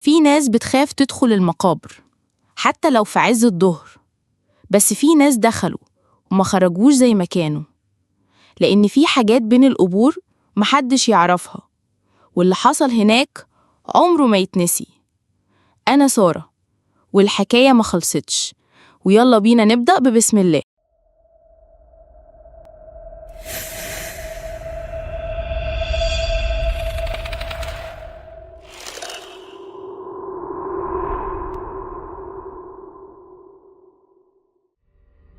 في ناس بتخاف تدخل المقابر حتى لو في عز الظهر، بس في ناس دخلوا وما خرجوش زي ما كانوا، لأن في حاجات بين القبور محدش يعرفها، واللي حصل هناك عمره ما يتنسي. أنا سارة والحكاية ما خلصتش، ويلا بينا نبدأ ببسم الله.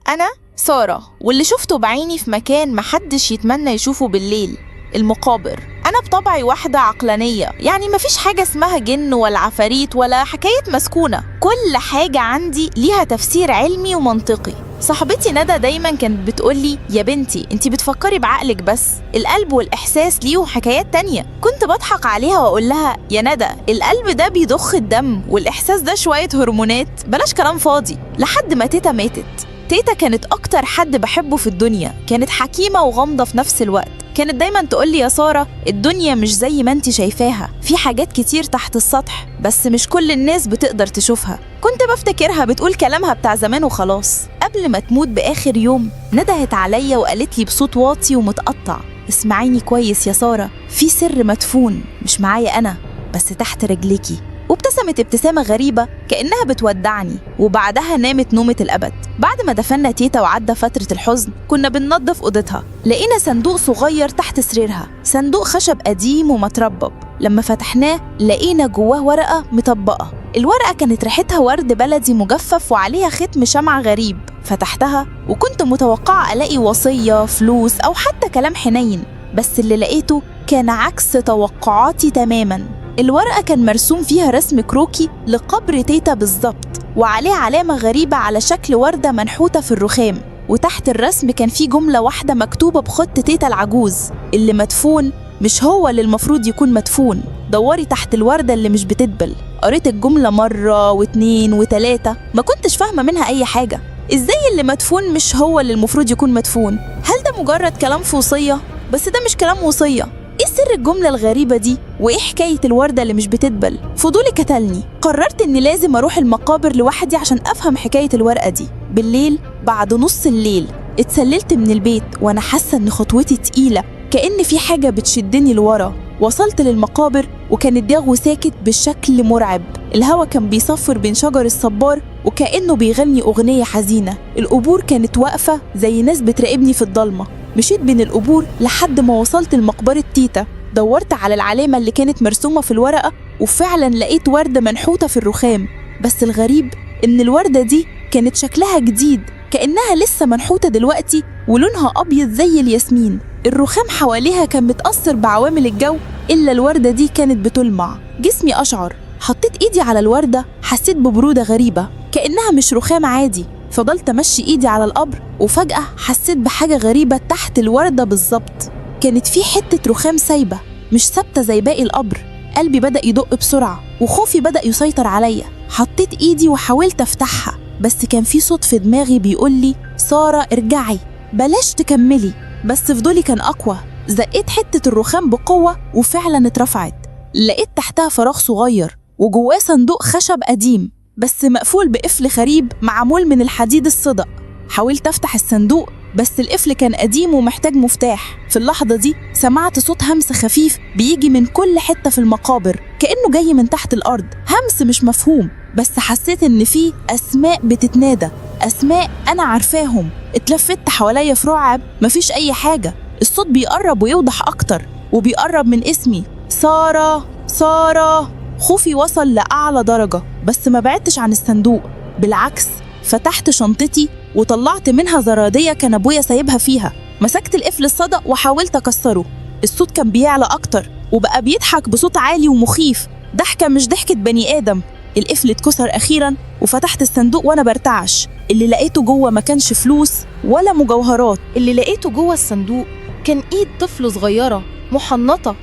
أنا سارة، واللي شفته بعيني في مكان محدش يتمنى يشوفه بالليل، المقابر. أنا بطبعي واحدة عقلانية، يعني مفيش حاجة اسمها جن ولا عفاريت ولا حكاية مسكونة، كل حاجة عندي ليها تفسير علمي ومنطقي. صاحبتي ندى دايما كانت بتقولي يا بنتي انتي بتفكري بعقلك بس، القلب والإحساس ليهم حكايات تانية. كنت بضحك عليها وأقول لها يا ندى القلب ده بيضخ الدم والإحساس ده شوية هرمونات، بلاش كلام فاضي. لحد ما تيتا ماتت. تيتا كانت أكتر حد بحبه في الدنيا، كانت حكيمة وغامضة في نفس الوقت. كانت دايما تقولي يا سارة الدنيا مش زي ما انت شايفاها، في حاجات كتير تحت السطح بس مش كل الناس بتقدر تشوفها. كنت بفتكرها بتقول كلامها بتاع زمان وخلاص. قبل ما تموت بآخر يوم ندهت عليا وقالت لي بصوت واطي ومتقطع، اسمعيني كويس يا سارة، في سر مدفون مش معايا أنا بس تحت رجليكي. وابتسمت ابتسامة غريبة كأنها بتودعني، وبعدها نامت نومة الأبد. بعد ما دفنا تيتا وعدى فترة الحزن كنا بننظف أوضتها، لقينا صندوق صغير تحت سريرها، صندوق خشب قديم ومتربب. لما فتحناه لقينا جواه ورقة مطبقة. الورقة كانت ريحتها ورد بلدي مجفف وعليها ختم شمع غريب. فتحتها وكنت متوقعة ألاقي وصية، فلوس، أو حتى كلام حنين، بس اللي لقيته كان عكس توقعاتي تماماً. الورقة كان مرسوم فيها رسم كروكي لقبر تيتا بالظبط، وعليه علامة غريبة على شكل وردة منحوتة في الرخام، وتحت الرسم كان في جملة واحدة مكتوبة بخط تيتا العجوز، اللي مدفون مش هو اللي المفروض يكون مدفون، دوري تحت الوردة اللي مش بتدبل. قريت الجملة مرة واتنين وتلاتة، ما كنتش فاهمة منها أي حاجة. إزاي اللي مدفون مش هو اللي المفروض يكون مدفون؟ هل ده مجرد كلام في وصية؟ بس ده مش كلام وصية. ايه سر الجملة الغريبة دي؟ وايه حكاية الوردة اللي مش بتدبل؟ فضولي قتلني. قررت اني لازم اروح المقابر لوحدي عشان افهم حكاية الورقة دي. بالليل بعد نص الليل اتسللت من البيت وانا حاسة ان خطوتي تقيلة، كأن في حاجة بتشدني لورا. وصلت للمقابر وكان الجو ساكت بشكل مرعب، الهوا كان بيصفر بين شجر الصبار وكأنه بيغني أغنية حزينة. القبور كانت واقفة زي ناس بتراقبني في الضلمة. مشيت بين القبور لحد ما وصلت لمقبرة تيتا. دورت على العلامة اللي كانت مرسومة في الورقة وفعلا لقيت وردة منحوتة في الرخام، بس الغريب إن الوردة دي كانت شكلها جديد، كأنها لسه منحوتة دلوقتي ولونها أبيض زي الياسمين. الرخام حواليها كان متأثر بعوامل الجو، إلا الوردة دي كانت بتلمع. جسمي أشعر. حطيت إيدي على الوردة حسيت ببرودة غريبة، كأنها مش رخام عادي. فضلت أمشي إيدي على القبر وفجأة حسيت بحاجة غريبة تحت الوردة بالظبط. كانت في حتة رخام سايبة، مش ثابتة زي باقي القبر. قلبي بدأ يدق بسرعة وخوفي بدأ يسيطر عليا. حطيت إيدي وحاولت أفتحها، بس كان في صوت في دماغي بيقول لي سارة ارجعي، بلاش تكملي. بس فضولي كان أقوى. زقيت حتة الرخام بقوة وفعلا اترفعت. لقيت تحتها فراغ صغير وجواه صندوق خشب قديم بس مقفول بقفل غريب معمول من الحديد الصدأ. حاولت أفتح الصندوق بس القفل كان قديم ومحتاج مفتاح. في اللحظة دي سمعت صوت همس خفيف بيجي من كل حتة في المقابر، كأنه جاي من تحت الأرض. همس مش مفهوم، بس حسيت إن فيه أسماء بتتنادى، أسماء أنا عارفاهم. اتلفت حواليا في رعب، مفيش أي حاجة. الصوت بيقرب ويوضح أكتر، وبيقرب من اسمي، سارة سارة. خوفي وصل لأعلى درجة، بس ما بعدتش عن الصندوق، بالعكس فتحت شنطتي وطلعت منها زرادية كان أبويا سايبها فيها. مسكت القفل الصدأ وحاولت أكسره. الصوت كان بيعلى أكتر وبقى بيضحك بصوت عالي ومخيف، ضحكة مش ضحكة بني آدم. القفل اتكسر أخيراً وفتحت الصندوق وأنا برتعش. اللي لقيته جوه ما كانش فلوس ولا مجوهرات. اللي لقيته جوه الصندوق كان إيد طفل صغيرة محنطة،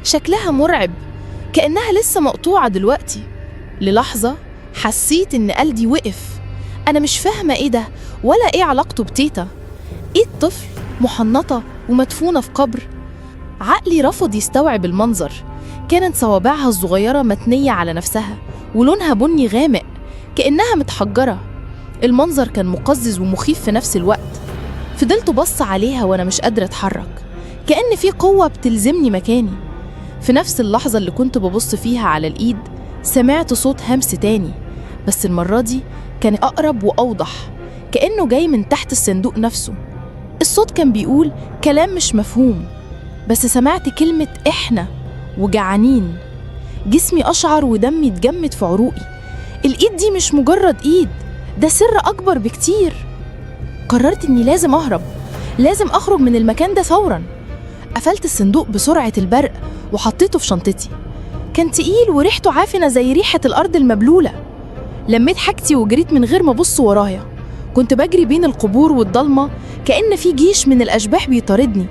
شكلها مرعب، كأنها لسه مقطوعة دلوقتي. للحظة حسيت إن قلبي وقف. أنا مش فاهمة إيه ده ولا إيه علاقته بتيتا. إيد طفل محنطة ومدفونة في قبر. عقلي رفض يستوعب المنظر، كانت صوابعها الصغيرة متنية على نفسها ولونها بني غامق كأنها متحجرة. المنظر كان مقزز ومخيف في نفس الوقت. فضلت بص عليها وأنا مش قادرة أتحرك، كأن في قوة بتلزمني مكاني. في نفس اللحظة اللي كنت ببص فيها على الإيد سمعت صوت همس تاني، بس المرة دي كان أقرب وأوضح، كأنه جاي من تحت الصندوق نفسه. الصوت كان بيقول كلام مش مفهوم، بس سمعت كلمة إحنا وجعانين. جسمي أشعر ودمي اتجمد في عروقي. الإيد دي مش مجرد إيد، ده سر أكبر بكتير. قررت إني لازم أهرب، لازم أخرج من المكان ده فوراً. قفلت الصندوق بسرعة البرق وحطيته في شنطتي. كان تقيل وريحته عافنة زي ريحة الأرض المبلولة. لميت حاجتي وجريت من غير ما أبص ورايا. كنت بجري بين القبور والضلمة كأن في جيش من الأشباح بيطاردني.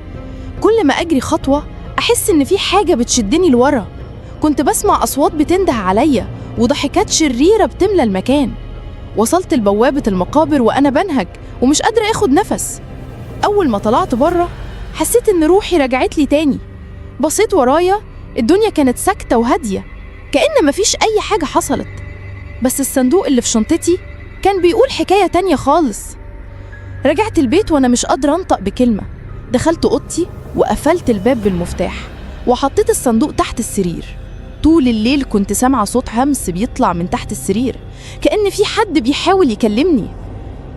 كل ما أجري خطوة أحس إن في حاجة بتشدني لورا. كنت بسمع أصوات بتنده عليا وضحكات شريرة بتملى المكان. وصلت لبوابة المقابر وأنا بنهج ومش قادرة أخد نفس. أول ما طلعت بره حسيت إن روحي رجعت لي تاني. بصيت ورايا، الدنيا كانت ساكتة وهادية كأن مفيش أي حاجة حصلت. بس الصندوق اللي في شنطتي كان بيقول حكاية تانية خالص. رجعت البيت وأنا مش قادرة أنطق بكلمة. دخلت أوضتي وقفلت الباب بالمفتاح وحطيت الصندوق تحت السرير. طول الليل كنت سامعة صوت همس بيطلع من تحت السرير، كأن في حد بيحاول يكلمني.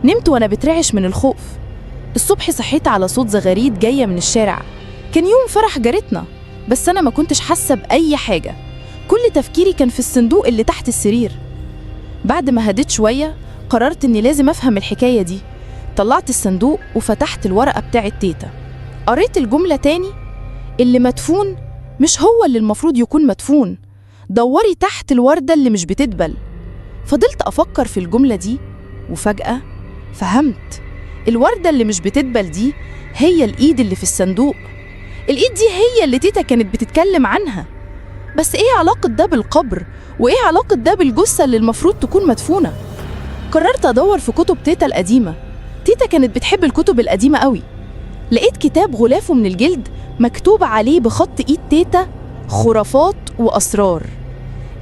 نمت وأنا بترعش من الخوف. الصبح صحيت على صوت زغاريد جاية من الشارع. كان يوم فرح جارتنا، بس أنا ما كنتش حاسة بأي حاجة. كل تفكيري كان في الصندوق اللي تحت السرير. بعد ما هديت شوية قررت إني لازم أفهم الحكاية دي. طلعت الصندوق وفتحت الورقة بتاعت تيتا. قريت الجملة تاني: اللي مدفون مش هو اللي المفروض يكون مدفون، دوري تحت الوردة اللي مش بتدبل. فضلت أفكر في الجملة دي وفجأة فهمت. الوردة اللي مش بتدبل دي هي الإيد اللي في الصندوق. الإيد دي هي اللي تيتا كانت بتتكلم عنها. بس إيه علاقة ده بالقبر؟ وإيه علاقة ده بالجثة اللي المفروض تكون مدفونة؟ قررت أدور في كتب تيتا القديمة. تيتا كانت بتحب الكتب القديمة قوي. لقيت كتاب غلافه من الجلد مكتوب عليه بخط إيد تيتا: خرافات وأسرار.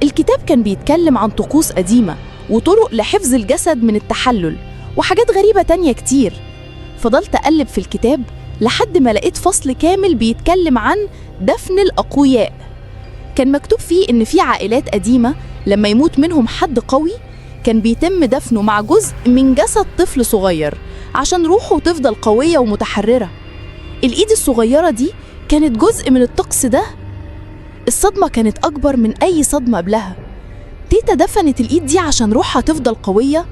الكتاب كان بيتكلم عن طقوس قديمة وطرق لحفظ الجسد من التحلل وحاجات غريبة تانية كتير. فضلت أقلب في الكتاب لحد ما لقيت فصل كامل بيتكلم عن دفن الأقوياء. كان مكتوب فيه إن في عائلات قديمة لما يموت منهم حد قوي كان بيتم دفنه مع جزء من جسد طفل صغير عشان روحه تفضل قوية ومتحررة. الإيد الصغيرة دي كانت جزء من الطقس ده. الصدمة كانت أكبر من أي صدمة قبلها. تيتا دفنت الإيد دي عشان روحها تفضل قوية؟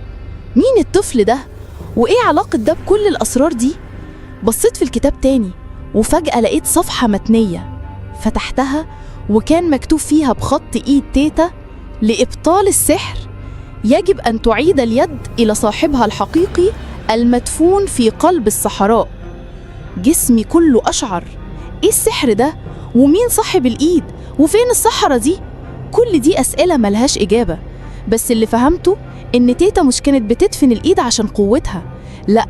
مين الطفل ده؟ وإيه علاقة ده بكل الأسرار دي؟ بصيت في الكتاب تاني وفجأة لقيت صفحة متنية. فتحتها وكان مكتوب فيها بخط إيد تيتا: لإبطال السحر يجب أن تعيد اليد إلى صاحبها الحقيقي المدفون في قلب الصحراء. جسمي كله أشعر. إيه السحر ده؟ ومين صاحب الإيد؟ وفين الصحراء دي؟ كل دي أسئلة ملهاش إجابة. بس اللي فهمته إن تيتا مش كانت بتدفن الإيد عشان قوتها، لأ،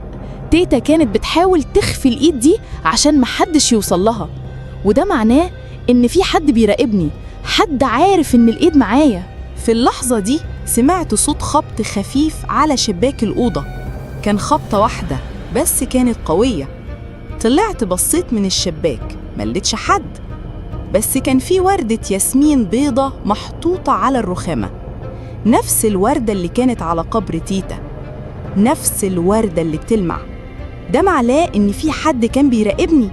تيتا كانت بتحاول تخفي الإيد دي عشان محدش يوصل لها. وده معناه إن في حد بيراقبني، حد عارف إن الإيد معايا. في اللحظة دي سمعت صوت خبط خفيف على شباك الأوضة. كان خبطة واحدة بس كانت قوية. طلعت بصيت من الشباك، ملقتش حد، بس كان في وردة ياسمين بيضة محطوطة على الرخامة، نفس الوردة اللي كانت على قبر تيتا، نفس الوردة اللي بتلمع. ده معناه إن في حد كان بيراقبني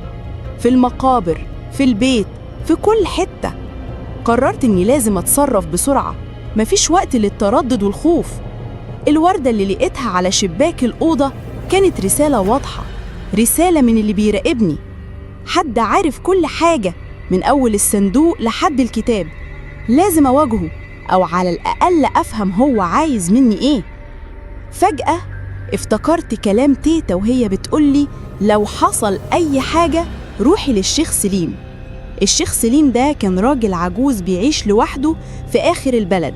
في المقابر، في البيت، في كل حتة. قررت إني لازم أتصرف بسرعة، مفيش وقت للتردد والخوف. الوردة اللي لقيتها على شباك الأوضة كانت رسالة واضحة، رسالة من اللي بيراقبني، حد عارف كل حاجة من أول الصندوق لحد الكتاب. لازم أواجهه، أو على الأقل أفهم هو عايز مني إيه. فجأة افتكرت كلام تيتا وهي بتقولي لو حصل أي حاجة روحي للشيخ سليم. الشيخ سليم ده كان راجل عجوز بيعيش لوحده في آخر البلد،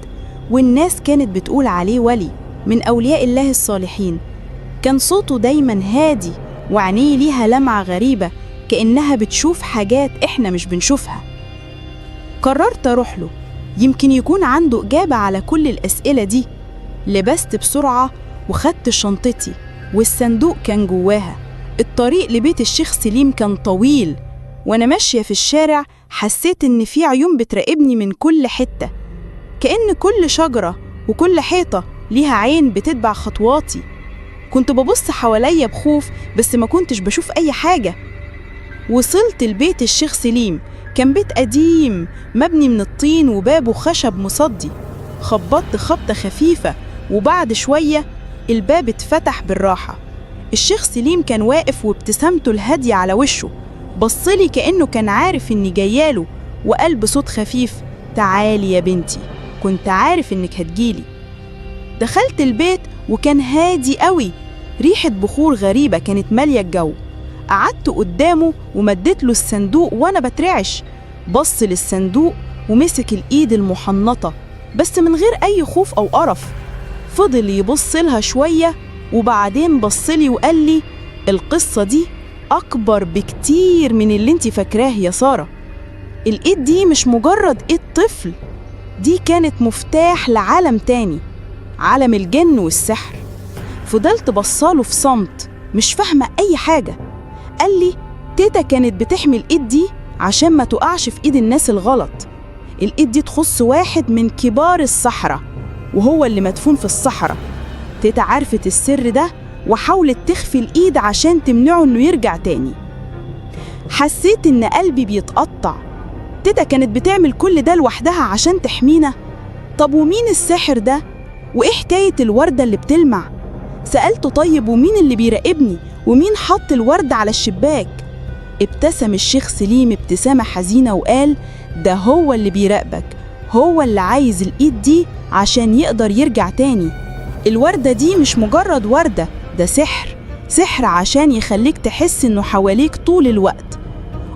والناس كانت بتقول عليه ولي من أولياء الله الصالحين. كان صوته دايماً هادي وعينيه ليها لمعة غريبة كأنها بتشوف حاجات إحنا مش بنشوفها. قررت أروح له، يمكن يكون عنده إجابة على كل الأسئلة دي. لبست بسرعة وخدت شنطتي والصندوق كان جواها. الطريق لبيت الشيخ سليم كان طويل، وأنا ماشية في الشارع حسيت إن في عيون بتراقبني من كل حتة، كأن كل شجرة وكل حيطة ليها عين بتتبع خطواتي. كنت ببص حواليا بخوف بس ما كنتش بشوف أي حاجة. وصلت لبيت الشيخ سليم، كان بيت قديم مبني من الطين وبابه خشب مصدي. خبطت خبطة خفيفة وبعد شوية الباب اتفتح بالراحة. الشيخ سليم كان واقف وابتسامته الهادية على وشه، بصلي كأنه كان عارف إني جاياله، وقال بصوت خفيف: تعالي يا بنتي، كنت عارف إنك هتجيلي. دخلت البيت وكان هادي قوي، ريحة بخور غريبة كانت مالية الجو. قعدت قدامه ومديت له الصندوق وأنا بترعش. بص للصندوق ومسك الإيد المحنطة بس من غير أي خوف أو قرف. فضل يبص لها شوية وبعدين بصلي وقال لي: القصة دي أكبر بكتير من اللي انت فاكراه يا سارة. الإيد دي مش مجرد إيد طفل، دي كانت مفتاح لعالم تاني، عالم الجن والسحر. فضلت بصاله في صمت مش فاهمة أي حاجة. قال لي: تيتا كانت بتحمي الإيد دي عشان ما تقعش في إيد الناس الغلط. الإيد دي تخص واحد من كبار الصحراء وهو اللي مدفون في الصحراء. تيتا عرفت السر ده وحاولت تخفي الإيد عشان تمنعه إنه يرجع تاني. حسيت إن قلبي بيتقطع. تيتا كانت بتعمل كل ده لوحدها عشان تحمينا؟ طب ومين الساحر ده؟ وإيه حكاية الوردة اللي بتلمع؟ سألته: طيب ومين اللي بيراقبني؟ ومين حط الوردة على الشباك؟ ابتسم الشيخ سليم ابتسامة حزينة وقال: ده هو اللي بيراقبك، هو اللي عايز الإيد دي عشان يقدر يرجع تاني. الوردة دي مش مجرد وردة، ده سحر، سحر عشان يخليك تحس إنه حواليك طول الوقت.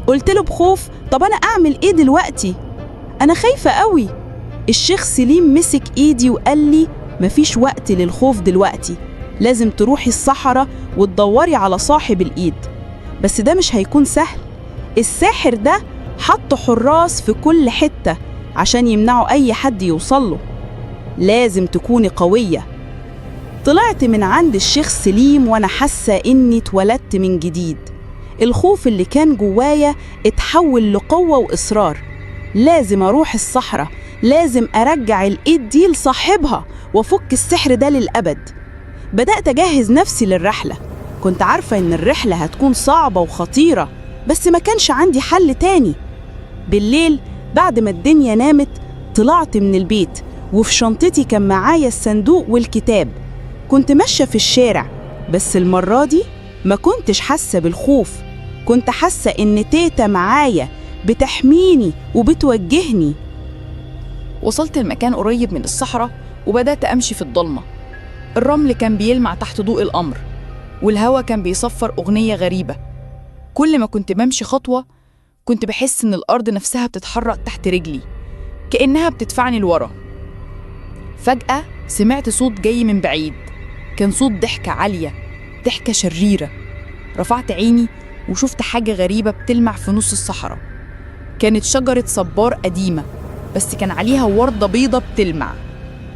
قلت له بخوف: طب أنا أعمل إيه دلوقتي؟ أنا خايفة قوي. الشيخ سليم مسك إيدي وقال لي: مفيش وقت للخوف دلوقتي، لازم تروحي الصحراء وتدوري على صاحب الإيد. بس ده مش هيكون سهل، الساحر ده حط حراس في كل حتة عشان يمنعوا أي حد يوصله. لازم تكوني قوية. طلعت من عند الشيخ سليم وأنا حاسة إني اتولدت من جديد. الخوف اللي كان جوايا اتحول لقوة وإصرار. لازم أروح الصحراء، لازم أرجع الإيد دي لصاحبها وأفك السحر ده للأبد. بدأت أجهز نفسي للرحلة. كنت عارفة إن الرحلة هتكون صعبة وخطيرة، بس ما كانش عندي حل تاني. بالليل بعد ما الدنيا نامت طلعت من البيت، وفي شنطتي كان معايا الصندوق والكتاب. كنت ماشية في الشارع، بس المرة دي ما كنتش حاسة بالخوف، كنت حاسة إن تيتا معايا بتحميني وبتوجهني. وصلت المكان قريب من الصحراء وبدأت أمشي في الضلمة. الرمل كان بيلمع تحت ضوء القمر، والهوا كان بيصفر أغنية غريبة. كل ما كنت بمشي خطوة كنت بحس إن الأرض نفسها بتتحرك تحت رجلي، كأنها بتدفعني لورا. فجأة سمعت صوت جاي من بعيد، كان صوت ضحكة عالية، ضحكة شريرة. رفعت عيني وشفت حاجة غريبة بتلمع في نص الصحراء. كانت شجرة صبار قديمة، بس كان عليها وردة بيضة بتلمع،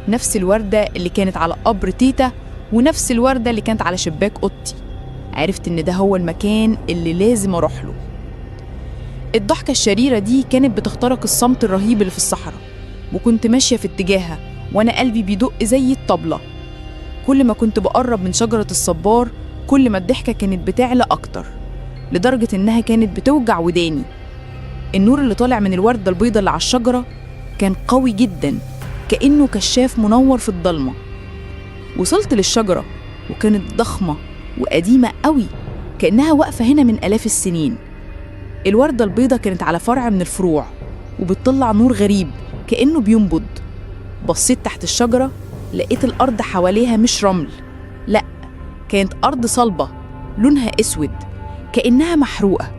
نفس الوردة اللي كانت على قبر تيتا ونفس الوردة اللي كانت على شباك أوضتي. عرفت إن ده هو المكان اللي لازم أروح له. الضحكة الشريرة دي كانت بتخترق الصمت الرهيب اللي في الصحراء، وكنت ماشية في اتجاهها وأنا قلبي بيدق زي الطبلة. كل ما كنت بقرب من شجرة الصبار كل ما الضحكة كانت بتعلى أكتر، لدرجة إنها كانت بتوجع وداني. النور اللي طالع من الوردة البيضة اللي على الشجرة كان قوي جدا، كأنه كشاف منور في الضلمة. وصلت للشجرة وكانت ضخمة وقديمة قوي، كأنها واقفة هنا من آلاف السنين. الوردة البيضة كانت على فرع من الفروع وبتطلع نور غريب كأنه بينبض. بصيت تحت الشجرة لقيت الأرض حواليها مش رمل، لأ، كانت أرض صلبة لونها أسود كأنها محروقة.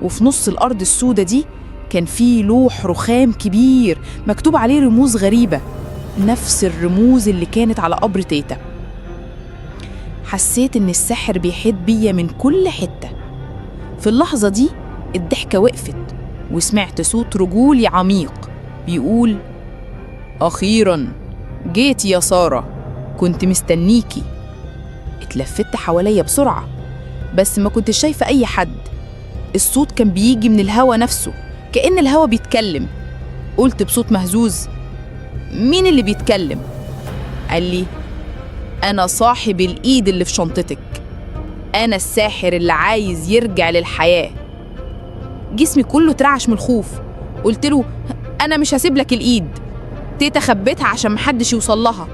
وفي نص الأرض السودة دي كان في لوح رخام كبير مكتوب عليه رموز غريبة، نفس الرموز اللي كانت على قبر تيتا. حسيت إن السحر بيحيط بيا من كل حتة. في اللحظة دي الضحكة وقفت وسمعت صوت رجولي عميق بيقول: أخيراً جيتي يا سارة، كنت مستنيكي. اتلفت حواليا بسرعة، بس ما كنتش شايفة أي حد. الصوت كان بيجي من الهوا نفسه، كأن الهوا بيتكلم. قلت بصوت مهزوز: مين اللي بيتكلم؟ قال لي: أنا صاحب الإيد اللي في شنطتك، أنا الساحر اللي عايز يرجع للحياة. جسمي كله اترعش من الخوف. قلت له: أنا مش هسيب لك الإيد، تيتا خبيتها عشان محدش يوصل لها.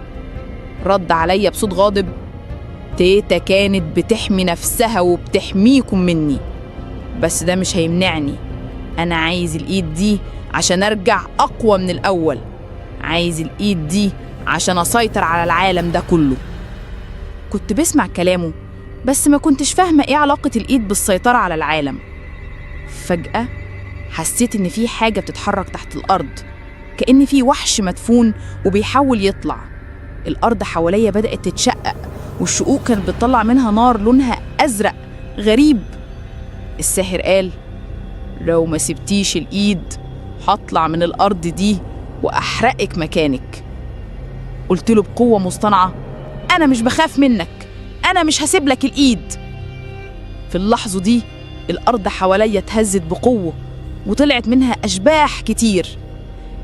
رد عليا بصوت غاضب: تيتا كانت بتحمي نفسها وبتحميكم مني، بس ده مش هيمنعني. أنا عايز الإيد دي عشان أرجع أقوى من الأول، عايز الإيد دي عشان أسيطر على العالم ده كله. كنت بسمع كلامه، بس ما كنتش فاهمة إيه علاقة الإيد بالسيطرة على العالم. فجأة حسيت إن في حاجة بتتحرك تحت الأرض، كأن في وحش مدفون وبيحاول يطلع. الأرض حواليا بدأت تتشقق، والشقوق كانت بتطلع منها نار لونها أزرق غريب. الساحر قال: لو ما سبتيش الإيد هطلع من الأرض دي وأحرقك مكانك. قلت له بقوة مصطنعة: أنا مش بخاف منك، أنا مش هسيب لك الإيد. في اللحظة دي الأرض حواليا اتهزت بقوة، وطلعت منها أشباح كتير.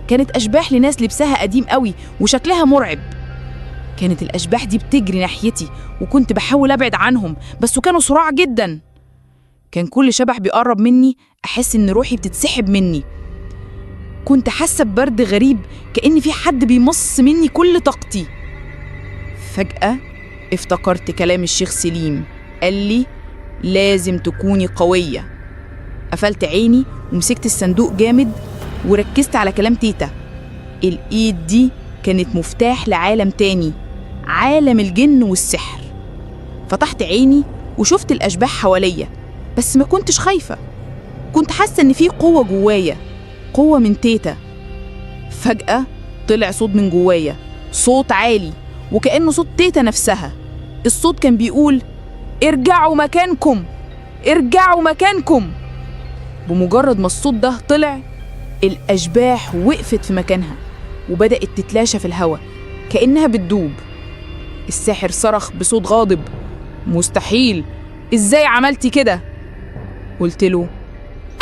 كانت أشباح لناس لبسها قديم قوي وشكلها مرعب. كانت الأشباح دي بتجري ناحيتي، وكنت بحاول أبعد عنهم، بس كانوا صراع جدا. كان كل شبح بيقرب مني أحس إن روحي بتتسحب مني. كنت حاسة ببرد غريب، كأن في حد بيمص مني كل طاقتي. فجأة افتكرت كلام الشيخ سليم، قال لي: لازم تكوني قوية. قفلت عيني ومسكت الصندوق جامد وركزت على كلام تيتا. الإيد دي كانت مفتاح لعالم تاني، عالم الجن والسحر. فتحت عيني وشفت الأشباح حواليا، بس ما كنتش خايفة. كنت حاسة إن في قوة جوايا، قوة من تيتا. فجأة طلع صوت من جوايا، صوت عالي وكأنه صوت تيتا نفسها. الصوت كان بيقول: ارجعوا مكانكم، ارجعوا مكانكم. بمجرد ما الصوت ده طلع، الأشباح وقفت في مكانها وبدأت تتلاشى في الهواء كأنها بتدوب. الساحر صرخ بصوت غاضب: مستحيل، إزاي عملتي كده؟ قلت له: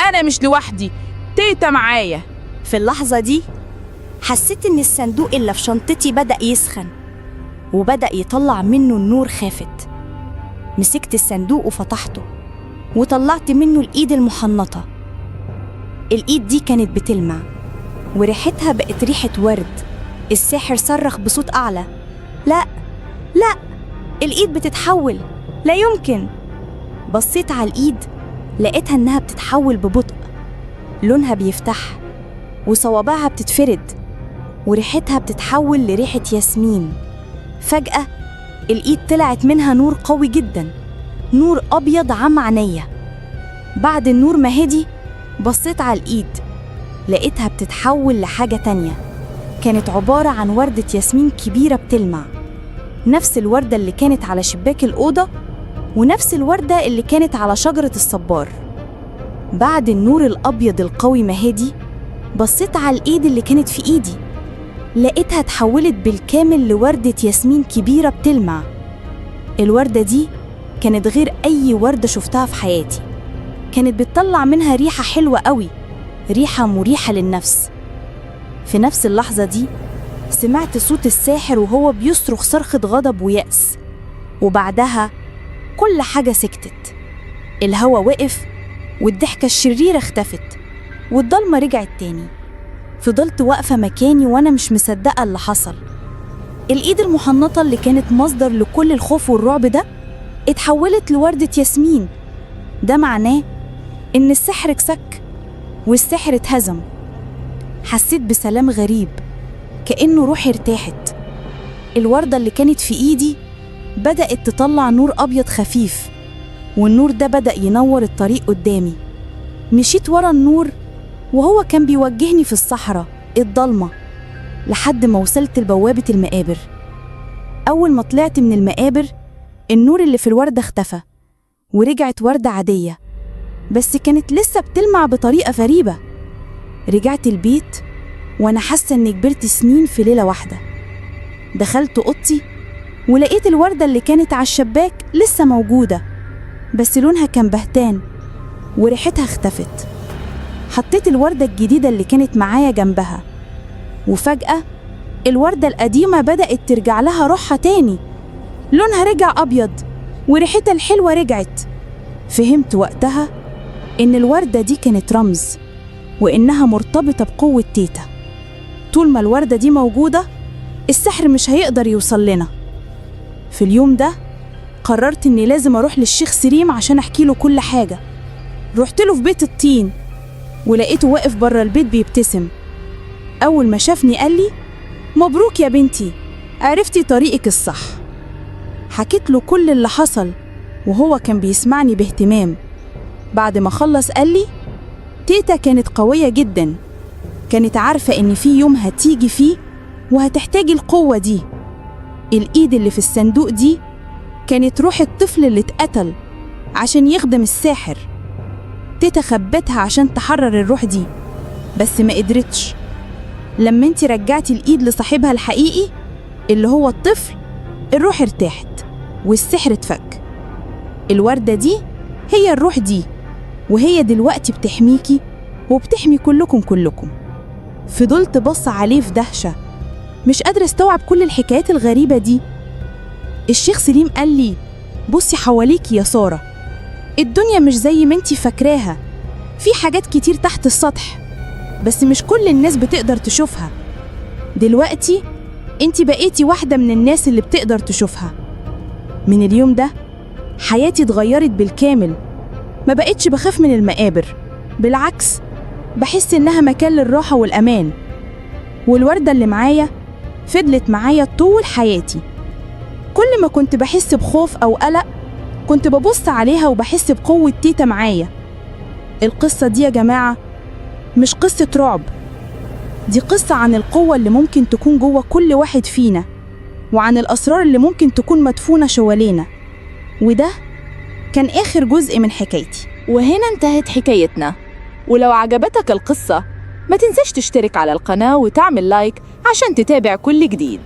أنا مش لوحدي، تيتا معايا. في اللحظة دي حسيت إن الصندوق اللي في شنطتي بدأ يسخن وبدأ يطلع منه النور خافت. مسكت الصندوق وفتحته وطلعت منه الإيد المحنطة. الإيد دي كانت بتلمع وريحتها بقت ريحة ورد. الساحر صرخ بصوت أعلى: لا لا، الإيد بتتحول، لا يمكن. بصيت على الإيد لقيتها إنها بتتحول ببطء، لونها بيفتح وصوابعها بتتفرد وريحتها بتتحول لريحة ياسمين. فجأة الإيد طلعت منها نور قوي جدا، نور أبيض عم عينيا. بعد النور ما هدي بصيت على الإيد لقيتها بتتحول لحاجة تانية، كانت عبارة عن وردة ياسمين كبيرة بتلمع، نفس الوردة اللي كانت على شباك الأوضة ونفس الوردة اللي كانت على شجرة الصبار. بعد النور الأبيض القوي ما هدي بصيت على الإيد اللي كانت في إيدي، لقيتها اتحولت بالكامل لوردة ياسمين كبيرة بتلمع. الوردة دي كانت غير أي وردة شفتها في حياتي، كانت بتطلع منها ريحة حلوة قوي، ريحة مريحة للنفس. في نفس اللحظة دي سمعت صوت الساحر وهو بيصرخ صرخة غضب ويأس، وبعدها كل حاجة سكتت. الهوا وقف والضحكة الشريرة اختفت والضلمة رجعت تاني. فضلت واقفة مكاني وأنا مش مصدقة اللي حصل. الإيد المحنطة اللي كانت مصدر لكل الخوف والرعب ده اتحولت لوردة ياسمين. ده معناه إن السحر اتسك والسحر اتهزم. حسيت بسلام غريب، كأنه روحي ارتاحت. الوردة اللي كانت في إيدي بدأت تطلع نور أبيض خفيف، والنور ده بدأ ينور الطريق قدامي. مشيت ورا النور وهو كان بيوجهني في الصحراء الضلمة لحد ما وصلت لبوابة المقابر. أول ما طلعت من المقابر النور اللي في الوردة اختفى ورجعت وردة عادية، بس كانت لسه بتلمع بطريقة غريبة. رجعت البيت وأنا حاسة إني كبرت سنين في ليلة واحدة. دخلت أوضتي ولقيت الوردة اللي كانت على الشباك لسه موجودة، بس لونها كان بهتان وريحتها اختفت. حطيت الوردة الجديدة اللي كانت معايا جنبها، وفجأة الوردة القديمة بدأت ترجع لها روحها تاني. لونها رجع أبيض وريحتها الحلوة رجعت. فهمت وقتها إن الوردة دي كانت رمز، وإنها مرتبطة بقوة تيتا. طول ما الوردة دي موجودة السحر مش هيقدر يوصل لنا. في اليوم ده قررت إني لازم أروح للشيخ سليم عشان أحكي له كل حاجة. رحت له في بيت الطين ولقيته واقف بره البيت بيبتسم. أول ما شافني قال لي: مبروك يا بنتي، عرفتي طريقك الصح. حكيت له كل اللي حصل وهو كان بيسمعني باهتمام. بعد ما خلص قال لي: تيتا كانت قوية جدا، كانت عارفة إن في يوم هتيجي فيه وهتحتاجي القوة دي. الإيد اللي في الصندوق دي كانت روح الطفل اللي اتقتل عشان يخدم الساحر. تيتا خبتها عشان تحرر الروح دي، بس ما قدرتش. لما انتي رجعتي الإيد لصاحبها الحقيقي اللي هو الطفل، الروح ارتاحت والسحر اتفك. الوردة دي هي الروح دي، وهي دلوقتي بتحميكي وبتحمي كلكم. فضلت بص عليه في دهشة، مش قادرة استوعب كل الحكايات الغريبة دي. الشيخ سليم قال لي: بصي حواليكي يا سارة، الدنيا مش زي ما انتي فاكراها، في حاجات كتير تحت السطح بس مش كل الناس بتقدر تشوفها. دلوقتي انتي بقيتي واحدة من الناس اللي بتقدر تشوفها. من اليوم ده حياتي اتغيرت بالكامل. ما بقتش بخاف من المقابر، بالعكس بحس إنها مكان للراحة والأمان. والوردة اللي معايا فضلت معايا طول حياتي. كل ما كنت بحس بخوف أو قلق كنت ببص عليها وبحس بقوة تيتا معايا. القصة دي يا جماعة مش قصة رعب، دي قصة عن القوة اللي ممكن تكون جوه كل واحد فينا، وعن الأسرار اللي ممكن تكون مدفونة شوالينا. وده كان آخر جزء من حكايتي. وهنا انتهت حكايتنا. ولو عجبتك القصة ما تنساش تشترك على القناة وتعمل لايك عشان تتابع كل جديد.